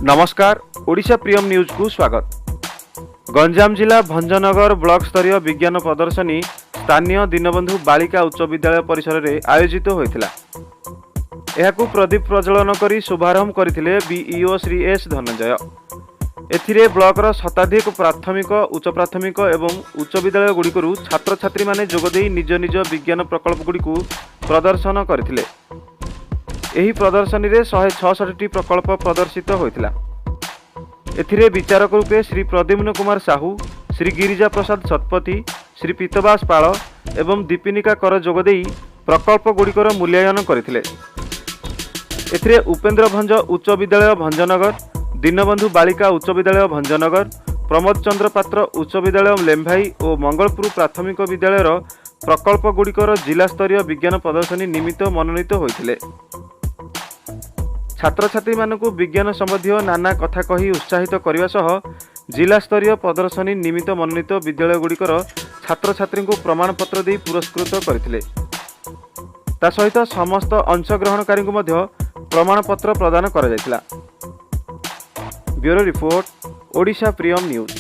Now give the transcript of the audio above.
ନମସ୍କାର, ଓଡ଼ିଶା ପ୍ରିୟମ ନ୍ୟୁଜକୁ ସ୍ୱାଗତ। ଗଞ୍ଜାମ ଜିଲ୍ଲା ଭଞ୍ଜନଗର ବ୍ଲକ ସ୍ତରୀୟ ବିଜ୍ଞାନ ପ୍ରଦର୍ଶନୀ ସ୍ଥାନୀୟ ଦୀନବନ୍ଧୁ ବାଳିକା ଉଚ୍ଚ ବିଦ୍ୟାଳୟ ପରିସରରେ ଆୟୋଜିତ ହୋଇଥିଲା। ଏହାକୁ ପ୍ରଦୀପ ପ୍ରଜ୍ୱଳନ କରି ଶୁଭାରମ୍ଭ କରିଥିଲେ ବିଇଓ ଶ୍ରୀ ଏସ୍ ଧନଞ୍ଜୟ। ଏଥିରେ ବ୍ଲକର ଶତାଧିକ ପ୍ରାଥମିକ, ଉଚ୍ଚ ପ୍ରାଥମିକ ଏବଂ ଉଚ୍ଚ ବିଦ୍ୟାଳୟଗୁଡ଼ିକରୁ ଛାତ୍ରଛାତ୍ରୀମାନେ ଯୋଗଦେଇ ନିଜ ନିଜ ବିଜ୍ଞାନ ପ୍ରକଳ୍ପଗୁଡ଼ିକୁ ପ୍ରଦର୍ଶନ କରିଥିଲେ। ଏହି ପ୍ରଦର୍ଶନୀରେ 166ଟି ପ୍ରକଳ୍ପ ପ୍ରଦର୍ଶିତ ହୋଇଥିଲା। ଏଥିରେ ବିଚାରକ ରୂପେ ଶ୍ରୀ ପ୍ରଦ୍ୟୁମ୍ନ କୁମାର ସାହୁ, ଶ୍ରୀ ଗିରିଜା ପ୍ରସାଦ ଶତପଥୀ, ଶ୍ରୀ ପୀତବାସ ପାଳ ଏବଂ ଦୀପିନିକା କର ଯୋଗଦେଇ ପ୍ରକଳ୍ପଗୁଡ଼ିକର ମୂଲ୍ୟାୟନ କରିଥିଲେ। ଏଥିରେ ଉପେନ୍ଦ୍ର ଭଞ୍ଜ ଉଚ୍ଚ ବିଦ୍ୟାଳୟ ଭଞ୍ଜନଗର, ଦୀନବନ୍ଧୁ ବାଳିକା ଉଚ୍ଚ ବିଦ୍ୟାଳୟ ଭଞ୍ଜନଗର, ପ୍ରମୋଦ ଚନ୍ଦ୍ର ପାତ୍ର ଉଚ୍ଚ ବିଦ୍ୟାଳୟ ଲେମ୍ଭାଇ ଓ ମଙ୍ଗଳପୁର ପ୍ରାଥମିକ ବିଦ୍ୟାଳୟର ପ୍ରକଳ୍ପଗୁଡ଼ିକର ଜିଲ୍ଲାସ୍ତରୀୟ ବିଜ୍ଞାନ ପ୍ରଦର୍ଶନୀ ନିମିତ୍ତ ମନୋନୀତ ହୋଇଥିଲେ। ଛାତ୍ରଛାତ୍ରୀମାନଙ୍କୁ ବିଜ୍ଞାନ ସମ୍ବନ୍ଧୀୟ ନାନା କଥା କହି ଉତ୍ସାହିତ କରିବା ସହ ଜିଲ୍ଲାସ୍ତରୀୟ ପ୍ରଦର୍ଶନୀ ନିମିତ୍ତ ମନୋନୀତ ବିଦ୍ୟାଳୟଗୁଡ଼ିକର ଛାତ୍ରଛାତ୍ରୀଙ୍କୁ ପ୍ରମାଣପତ୍ର ଦେଇ ପୁରସ୍କୃତ କରିଥିଲେ। ତା ସହିତ ସମସ୍ତ ଅଂଶଗ୍ରହଣକାରୀଙ୍କୁ ମଧ୍ୟ ପ୍ରମାଣପତ୍ର ପ୍ରଦାନ କରାଯାଇଥିଲା। Bureau report, Odisha Priyam news.